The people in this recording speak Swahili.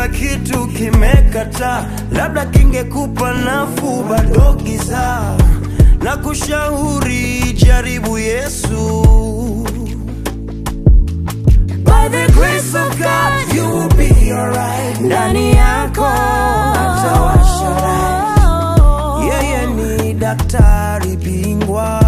Kila kitu kimekata, labda kingekupa nafuu, bado giza. Na kushauri jaribu Yesu. By the grace of God you will be alright. Ndani yako atawasha light. Yeye ni daktari bingwa.